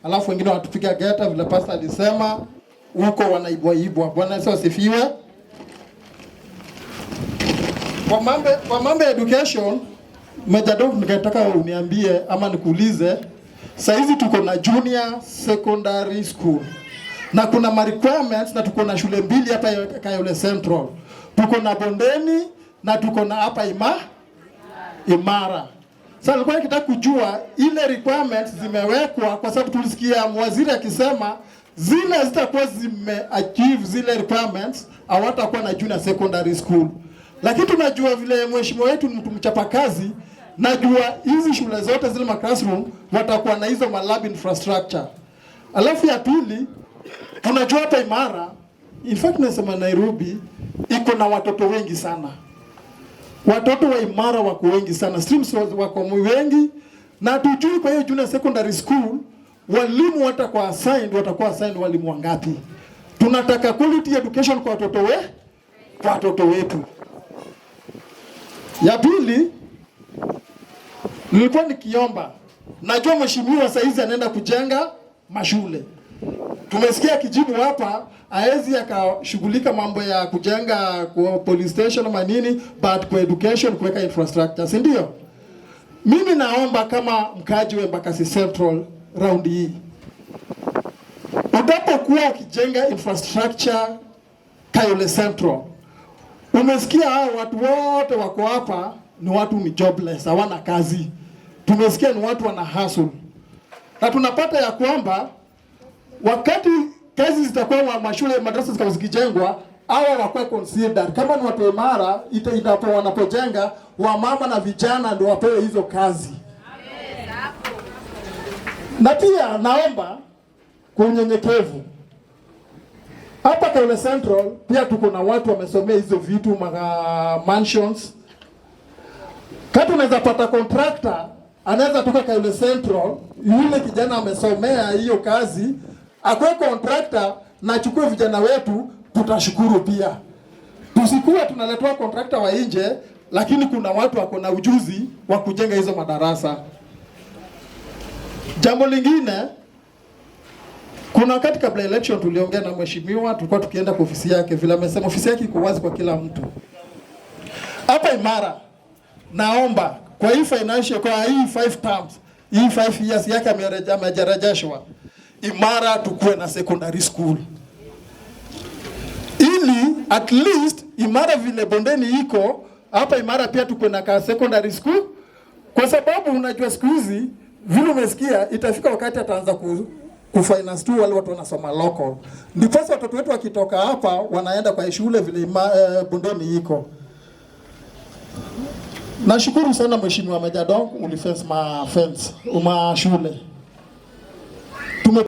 Alafu wengine wanatupiga geta vile pastor alisema huko wanaibwa ibwa. Bwana Yesu asifiwe. Kwa mambo ya education, Mejado, ningetaka uniambie ama nikuulize, saizi tuko na junior secondary school na kuna ma requirements na tuko na shule mbili hapa Kayole Central. Tuko na Bondeni na tuko na hapa Imara. Sasa nilikuwa nikitaka kujua ile requirements zimewekwa, kwa sababu tulisikia waziri akisema zile zitakuwa zime achieve zile requirements hawatakuwa na junior secondary school. Lakini tunajua vile mheshimiwa wetu ni mtu mchapakazi, najua hizi shule zote zile ma classroom watakuwa na hizo ma lab infrastructure. Alafu ya pili, tunajua hapa Imara, in fact nasema Nairobi iko na watoto wengi sana. Watoto wa Imara wako wengi sana, streams wako wengi, na tujui kwa hiyo junior secondary school walimu watakuwa assigned, watakuwa assigned walimu wangapi? Tunataka quality education kwa watoto wetu. Ya pili, nilikuwa nikiomba, najua mheshimiwa saizi anaenda kujenga mashule. Tumesikia kijibu hapa, haezi akashughulika mambo ya kujenga kwa police station ama nini, but kwa education kuweka infrastructure, si ndio? Mimi naomba kama mkaaji wa Embakasi Central round hii, utapokuwa ukijenga infrastructure Kayole Central, umesikia hao watu wote wako hapa ni watu ni jobless, hawana kazi. Tumesikia ni watu wana hustle, na tunapata ya kwamba wakati kazi zitakuwa wa mashule madarasa zikawa zikijengwa, hawa wakuwe considered kama ni watu Imara, ita inapo wanapojenga wamama na vijana ndio wapewe hizo kazi. Na pia naomba kwa unyenyekevu hapa Kayole Central pia tuko na watu wamesomea hizo vitu ma mansions. Kati unaweza pata contractor anaweza toka Kayole Central, yule kijana amesomea hiyo kazi, akuwe contractor na achukue vijana wetu, tutashukuru pia. Tusikuwe tunaletewa contractor wa nje, lakini kuna watu wako na ujuzi wa kujenga hizo madarasa. Jambo lingine, kuna wakati kabla election tuliongea na mheshimiwa, tulikuwa tukienda kwa ofisi yake, vile amesema ofisi yake iko wazi kwa kila mtu. Hapa Imara, naomba kwa hii financial, kwa hii 5 terms, hii 5 years yake amejarejeshwa, Imara tukuwe na secondary school ili at least Imara vile Bondeni iko hapa Imara pia tukuwe na ka secondary school, kwa sababu unajua siku hizi vile umesikia, itafika wakati ataanza kufinance tu wale watu wanasoma local, ndiposa watoto wetu wakitoka hapa wanaenda kwa shule vile Bondeni iko. Nashukuru sana Mheshimiwa Mejjadonk, ulifence ma fence ma shule.